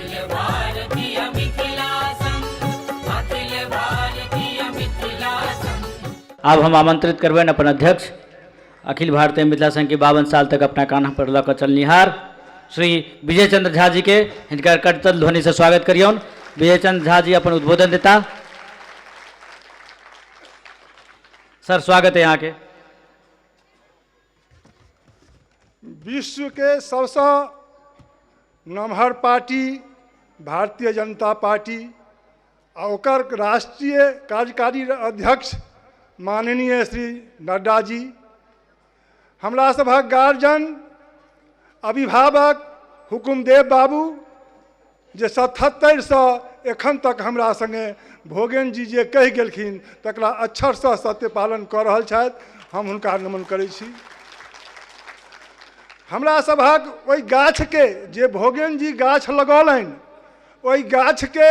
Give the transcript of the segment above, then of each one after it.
अखिल भारतीय मिथिला संघ, अखिल भारतीय मिथिला संघ। आब हम आमंत्रित करबनि अपन अध्यक्ष, अखिल भारतीय मिथिला संघ के 52 साल तक अपना कान्हा पर लऽ कऽ चलनिहार श्री विजय चंद्र झा जी के हिनकर करतल ध्वनि से स्वागत करियौन। विजय चंद्र झा जी अपन उद्बोधन देता। सर स्वागत है यहाँ के। विश्व के सबसँ नमहर पार्टी भारतीय जनता पार्टी आ ओकर राष्ट्रीय कार्यकारी अध्यक्ष माननीय श्री नड्डा जी, हमरा सभक गार्जियन अभिभावक हुकुमदेव बाबू जे 77 एखन तक हमरा संगे भोगेन जी जे कहि गेलखिन तकरा अक्षरशः सत्य पालन कऽ रहल छथि, हम हुनका नमन करै छी। हमरा सभक ओहि गाछके जे भोगेन जी गाछ लगौलनि ओहि गाछके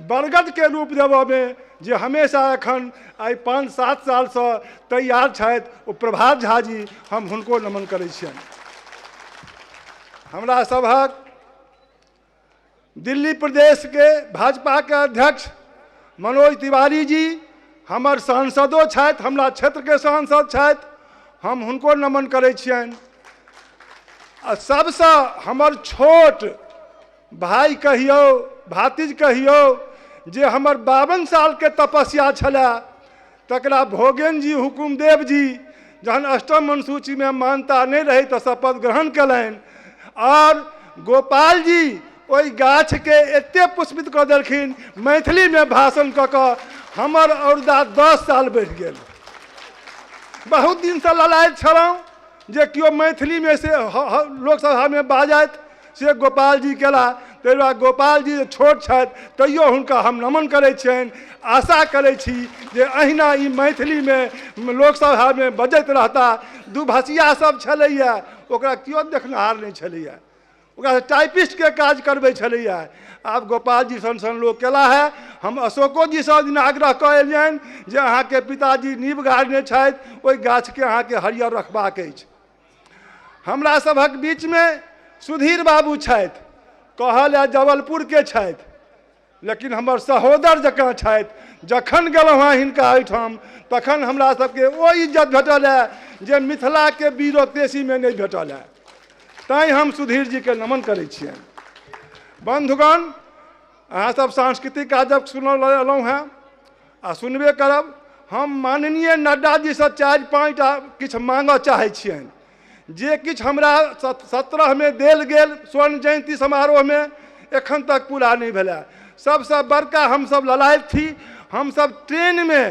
बरगदके रूप देबऽमे जे हमेशा एखन आइ 5-7 सालसँ तैयार छथि ओ प्रभात झा जी, हम हुनको नमन करै छियनि। हमरा सभक दिल्ली प्रदेशके भाजपाके अध्यक्ष मनोज तिवारी जी हमर सांसदो छथि, हमरा क्षेत्रके सांसद छथि, हम हुनको नमन करै छियनि। आ सबसँ हमर छोट भाई कहियौ, भातिज कहियौ, जे हमर 52 सालके तपस्या छलए तकरा भोगेन जी हुकुमदेव जी जहन अष्टम अनुसूचीमे मान्यता नहि रहै तऽ शपथ ग्रहण कयलनि और गोपाल जी ओहि गाछके एते पुष्पित कऽ देलखिन मैथिलीमे भाषण कऽ कऽ हमर औरदा 10 साल बढ़ि गेल। बहुत दिनसँ ललायत छलहुँ जे केओ मैथिलीमे से लोकसभामे बाजथि, से गोपाल जी केला। ताहि दुआरे गोपाल जी जे छोट छथि तैयो हुनका हम नमन करै छियनि। आशा करै छी जे अहिना ई मैथिलीमे लोकसभामे बजैत रहता। दुभाषिया सब छलैया, ओकरा केओ देखनिहार नहि छलैया, ओकरा टाइपिस्टके काज करबै छलैया। आब गोपाल जी सन सन लोक केला है। हम अशोको जी सँ दिन आग्रह कऽ एलियनि जे अहाँके पिताजी नीव गाड़ने छथि, ओहि गाछके अहाँके हरियर रखबाक अछि। हमरा सभक बीचमे सुधीर बाबू छथि, कहल है जबलपुरके छथि, लेकिन हमर सहोदर जकाँ छथि। जखन गेलहुँ हँ हिनका एहिठाम तखन हमरा सबके ओ इज्जत भेटल है जे मिथिलाके ब्यूरोक्रेसीमे नहि भेटल है, तैँ हम सुधीर जीके नमन करै छियनि। बन्धुगण, अहाँ सब सांस्कृतिक कार्यक्रम सुनऽ एलहुँ हँ आ सुनबे करब। हम माननीय नड्डा जीसँ 4-5 टा किछु मांगऽ चाहै छियनि। जे किछु हमरा 17मे देल गेल स्वर्ण जयन्ती समारोहमे एखन तक पूरा नहि भेलै। सबसँ बड़का हमसब ललायत छी, हमसब ट्रेनमे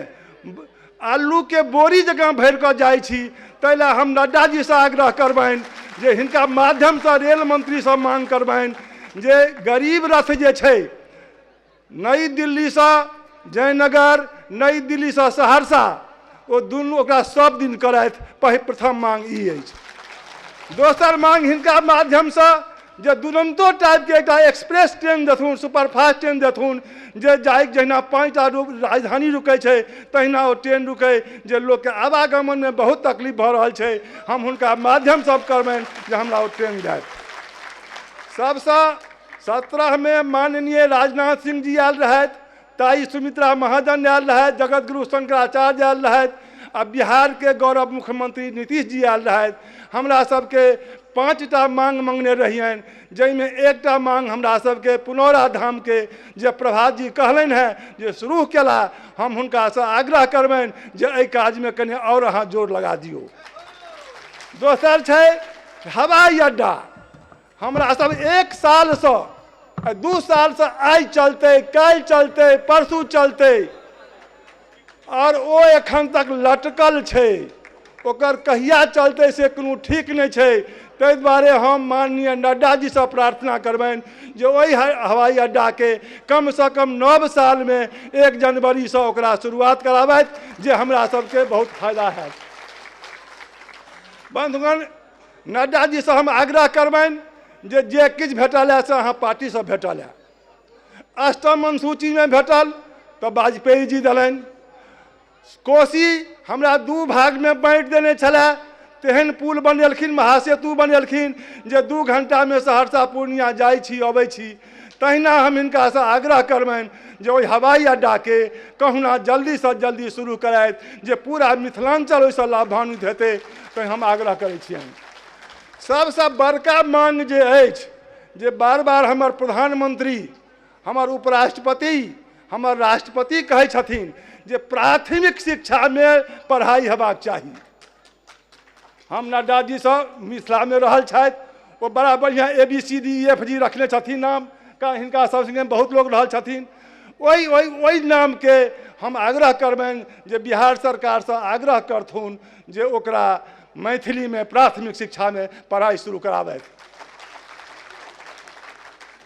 आलूके बोरी जकाँ भरि कऽ जाइ छी, ताहि लए हम नड्डा जीसँ आग्रह करबनि जे हिनका माध्यमसँ रेल मंत्रीसँ मांग करबनि जे गरीब रथ जे छै नई दिल्लीसँ जयनगर, नई दिल्लीसँ सहरसा, ओ दुनू ओकरा सब दिन करथि। प्रथम मांग ई अछि। दोसर मांग हिनका माध्यमसँ जे दुरंतो टाइपके एकटा एक्सप्रेस ट्रेन देथुन, सुपरफास्ट ट्रेन देथुन, जे जाइक जहिना 5टा राजधानी रुकै छै तहिना ओ ट्रेन रुकै, जे लोकके आवागमनमे बहुत तकलीफ भऽ रहल छै। हम हुनका माध्यमसँ करबनि जे हमरा ओ ट्रेन जायत। सबसँ 17मे माननीय राजनाथ सिंह जी आयल रहथि, ताई सुमित्रा महाजन आयल रहथि, जगतगुरु शंकराचार्य आयल रहथि आ बिहारके गौरव मुख्यमंत्री नीतीश जी आयल रहथि। हमरा सबके 5टा मांग मंगने रहियनि, जाहिमे एकटा मांग हमरा सबके पुनौरा धामके जे प्रभात जी कहलनि हेँ जे शुरू केला, हम हुनकासँ आग्रह करबनि जे एहि काजमे कनि आओर अहाँ जोर लगा दियौ। दोसर छै हवाई अड्डा। हमरा सब 1 सालसँ 2 सालसँ आइ चलतै, काल्हि चलतै, परसू चलतै, आओर ओ एखन तक लटकल छै। ओकर कहिया चलतै से कोनो ठीक नहि छै। ताहि दुआरे हम माननीय नड्डा जीसँ प्रार्थना करबनि जे ओहि हवाई अड्डाके कमसँ कम 9 सालमे 1 जनवरीसँ ओकरा शुरुआत कराबथि, जे हमरा सबके बहुत फायदा हैत। बन्धुगण, नड्डा जीसँ हम आग्रह करबनि जे जे किछु भेटल है से अहाँ पार्टीसँ भेटल है। अष्टम अनुसूचीमे भेटल तऽ वाजपेयी जी देलनि। कोसी हमरा 2 भागमे बाँटि देने छलै, तेहन पुल बनेलखिन, महासेतु बनेलखिन जे 2 घंटामे सहरसा पूर्णिया जाइ छी अबै छी। तहिना हम हिनकासँ आग्रह करबनि जे ओहि हवाई अड्डाके कहुना जल्दीसँ जल्दी शुरू करथि, जे पूरा मिथिलाञ्चल ओहिसँ लाभान्वित हेतै। तैँ हम आग्रह करै छियनि। सबसँ बड़का मांग जे अछि, जे बार बार हमर प्रधानमंत्री, हमर उपराष्ट्रपति, हमर राष्ट्रपति कहै छथिन जे प्राथमिक शिक्षामे पढ़ाइ हेबाक चाही। हम नड्डाजीसँ मिथिलामे रहल छथि, ओ बड़ा बढ़िआँ A B C D E F G रखने छथिन नाम का, हिनका सब सङ्गे बहुत लोग रहल छथिन। ओहि ओहि ओहि नामके हम आग्रह करबनि जे बिहार सरकारसँ आग्रह करथुन जे ओकरा मैथिलीमे प्राथमिक शिक्षामे पढ़ाइ शुरू कराबथि।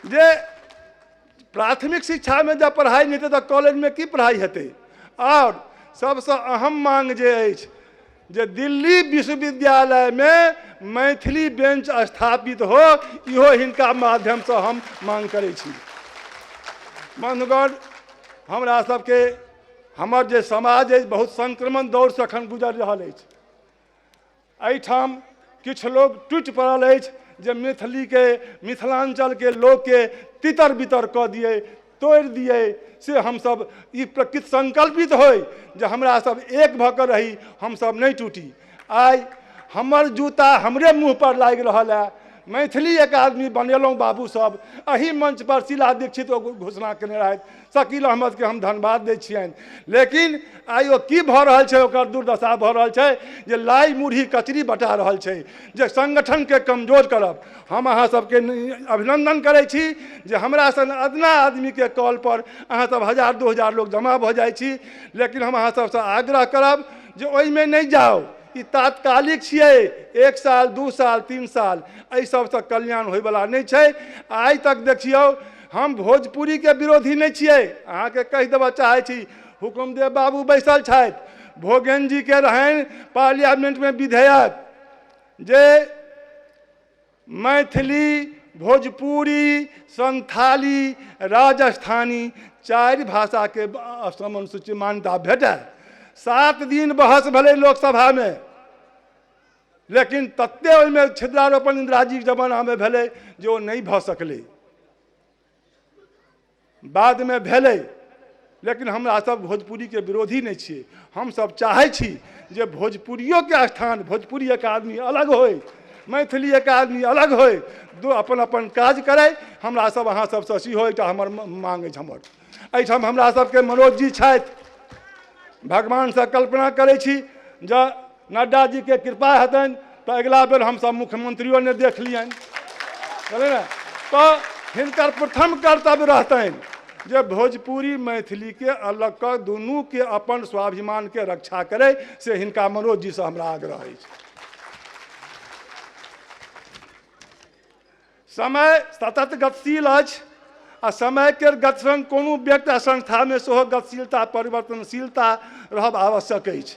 जे प्राथमिक शिक्षामे जब पढ़ाइ नहि हेतै तऽ कॉलेजमे की पढ़ाइ हेतै? आओर सबसँ अहम मांग जे अछि जे दिल्ली विश्वविद्यालयमे मैथिली बेंच स्थापित हो, इहो हिनका माध्यमसँ हम मांग करै छी। बन्धुगण, हमरा सबके हमर जे समाज अछि बहुत संक्रमण दौरसँ एखन गुजरि रहल अछि। एहिठाम किछु लोग टूटि पड़ल अछि जे मैथिलीके, मिथिलाञ्चलके लोकके तितर बितर कऽ दियै, तोड़ि दियै। से हमसब ई प्रकृत संकल्पित होइ जे हमरा सब एक भऽ कऽ रही, हमसब नहि टूटी। आइ हमर जूता हमरे मुँह पर लागि रहल है। मैथिली अकादमी बनेलहुँ बाबू सब, एहि मंच पर शीला दीक्षित ओ घोषणा केने रहथि, शकील अहमदके हम धन्यवाद दै छियनि। लेकिन आइ ओ की भऽ रहल छै, ओकर दुर्दशा भऽ रहल छै जे लाई मुरही कचरी बटा रहल छै जे संगठनके कमजोर करब। हम अहाँ सबके अभिनंदन करै छी जे हमरा सन अदना आदमीके कॉल पर अहाँ सब 1000 2000 लोग जमा भऽ जाइ छी। लेकिन हम अहाँ सबसँ आग्रह करब जे ओहिमे नहि जाउ, ई तात्कालिक छियै, 1 साल 2 साल 3 साल, एहि सबसँ कल्याण होइवला नहि छै। आइ तक देखियौ, हम भोजपुरीके विरोधी नहि छियै, अहाँके कहि देबऽ चाहै छी। हुकुमदेव बाबू बैसल छथि, भोगेन जीके रहनि पार्लियामेंटमे विधेयक जे मैथिली, भोजपुरी, संथाली, राजस्थानी 4 भाषाके अष्टम अनुसूची मान्यता भेटय। 7 दिन बहस भेलै लोकसभामे, लेकिन तते ओहिमे छिद्रारोपण इंदिराजीके जमानामे भेलै जे ओ नहि भऽ सकलै। बादमे भेलै, लेकिन हमरा सब भोजपुरीके विरोधी नहि छियै। हमसब चाहै छी जे भोजपुरियोके स्थान, भोजपुरी अकादमी अलग होइ, मैथिली अकादमी अलग होइ, दू अपन अपन काज करै। हमरा सब अहाँ सबसँ सेहो एकटा हमर मांग अछि। हमर एहिठाम हमरा सबके मनोज जी छथि, भगवानसँ कल्पना करै छी जँ नड्डा जीके कृपा हेतनि तऽ अगिला बेर हमसब मुख्यमंत्रियो नहि देख लियनि, बुझलियै ने? तऽ हिनकर प्रथम कर्तव्य रहतनि जे भोजपुरी मैथिलीके अलग कऽ दुनूके अपन स्वाभिमानके रक्षा करै, से हिनका मनोज जीसँ हमरा आग्रह अछि। समय सतत गतिशील अछि आ समयके गति सङ्ग कोनो व्यक्ति आ संस्थामे सेहो गतिशीलता, परिवर्तनशीलता रहब आवश्यक अछि।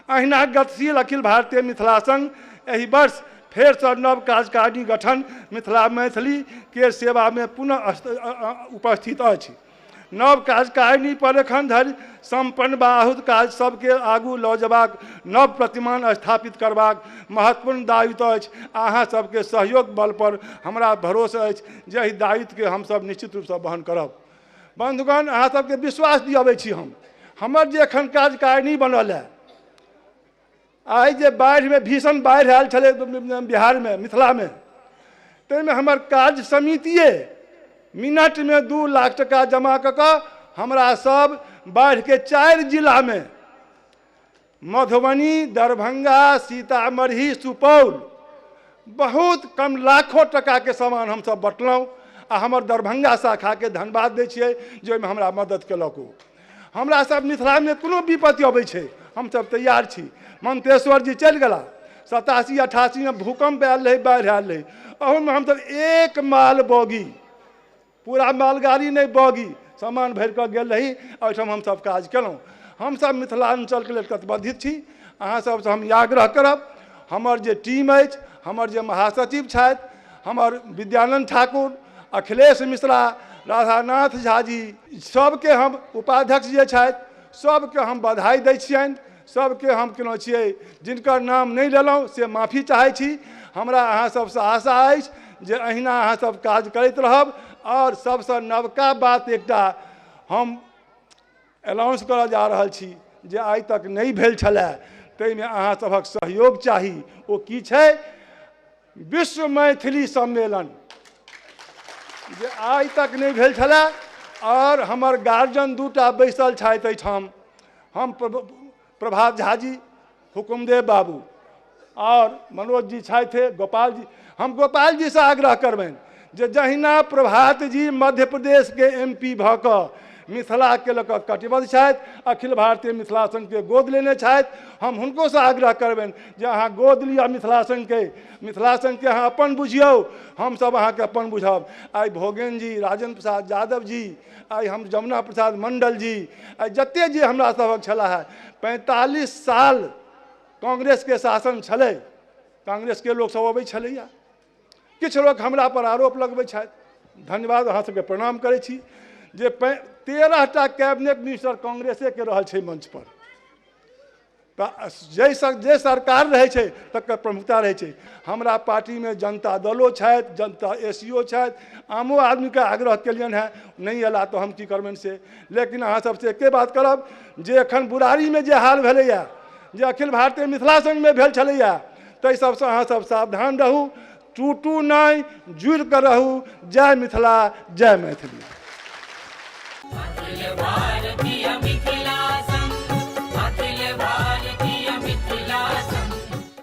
अहिना गतिशील अखिल भारतीय मिथिला संघ एहि वर्ष फेरसँ नव कार्यकारिणी गठन मिथिला मैथिली के सेवामे पुनः उपस्थित अछि। नव कार्यकारिणी पर एखन धरि सम्पन्न वा आहूत कार्य सबके आगू लऽ जेबाक, नव प्रतिमान स्थापित करबाक महत्वपूर्ण दायित्व अछि। अहाँ सबके सहयोग बल पर हमरा भरोस अछि जे एहि दायित्वके हमसब निश्चित रूपसँ वहन करब। बन्धुगण, अहाँ सबके विश्वास दिअबै छी हम, हमर जे एखन कार्यकारिणी बनल है, आइ जे बाढ़िमे भीषण बाढ़ि आयल छलै बिहारमे, मिथिलामे, ताहिमे हमर कार्य समितिए मिनटमे 2 लाख टका जमा कऽ कऽ हमरा सब बाढ़िके 4 जिलामे, मधुबनी, दरभंगा, सीतामढ़ी, सुपौल, बहुत कम लाखों टकाके सामान हमसब बँटलहुँ। आ हमर दरभंगा शाखाके धन्यवाद दै छियै जे ओहिमे हमरा मदद केलक। ओ हमरा सब मिथिलामे कोनो विपत्ति अबै छै हमसब तैयार छी। मंतेश्वर जी चलि गेला, 87 88 में भूकंप आयल रहै, बाढ़ि आयल रहै, अहूमे हमसब एक माल बॉगी, पूरा मालगाड़ी नहि, बॉगी सामान भरि कऽ गेल रही, ओहिठाम हमसब काज केलहुँ। हमसब मिथिलाञ्चलके लेल प्रतिबद्धित छी। अहाँ सबसँ हम ई आग्रह करब, हमर जे टीम अछि, हमर जे महासचिव छथि, हमर विद्यानंद ठाकुर, अखिलेश मिश्रा, राधानाथ झा जी, सबके हम उपाध्यक्ष जे छथि सबके हम बधाई दै छियनि, सबके हम केना छियै, जिनकर नाम नहि लेलहुँ से माफी चाहै छी। हमरा अहाँ सबसँ आशा अछि जे अहिना अहाँ सब काज करैत रहब। आओर सबसँ नवका बात एकटा हम अनाउंस करऽ जा रहल छी जे आइ तक नहि भेल छलए, ताहिमे अहाँ सभक सहयोग चाही। ओ की छै? विश्व मैथिली सम्मेलन, जे आइ तक नहि भेल छलए। आओर हमर गार्जियन दूटा बैसल छथि एहिठाम, हम प्रभात झा जी, हुकुमदेव बाबू आओर मनोज जी छथि, गोपाल जी। हम गोपाल जीसँ आग्रह करबनि जे जहिना प्रभात जी मध्य प्रदेशके एम पी भऽ कऽ मिथिलाके लऽ कऽ कटिबद्ध छथि, अखिल भारतीय मिथिला संघके गोद लेने छथि, हम हुनकोसँ आग्रह करबनि जे अहाँ गोद लिअ मिथिला संघके, मिथिला संघके अहाँ अपन बुझियौ, हमसभ अहाँके अपन बुझब। आइ भोगेन जी, राजेन्द्र प्रसाद यादव जी, आइ हम जमुना प्रसाद मण्डल जी, आइ जते जे हमरा सभक छलाह हे, 45 साल कांग्रेसके शासन छलै, कांग्रेसके लोकसभ अबै छलैए। किछु लोक हमरा पर आरोप लगबै छथि, धन्यवाद, अहाँ सबके प्रणाम करै छी जे 13टा कैबिनेट मिनिस्टर कांग्रेसेके रहल छै मंच पर। तऽ जे सरकार रहै छै तकर प्रमुखता रहै छै। हमरा पार्टीमे जनता दलो छथि, जनता एसीओ छथि, आमो आदमीके आग्रह केलियनि हेँ, नहि अयला तऽ हम की करबनि से। लेकिन अहाँ सबसँ एके बात करब जे एखन बुरारीमे जे हाल भेलैए, जे अखिल भारतीय मिथिला संघमे भेल छलैए, ताहि सबसँ अहाँ सब सावधान रहू, टूटू नहि, जुड़ि कऽ रहू। जय मिथिला, जय मैथिली। अखिल भारतीय।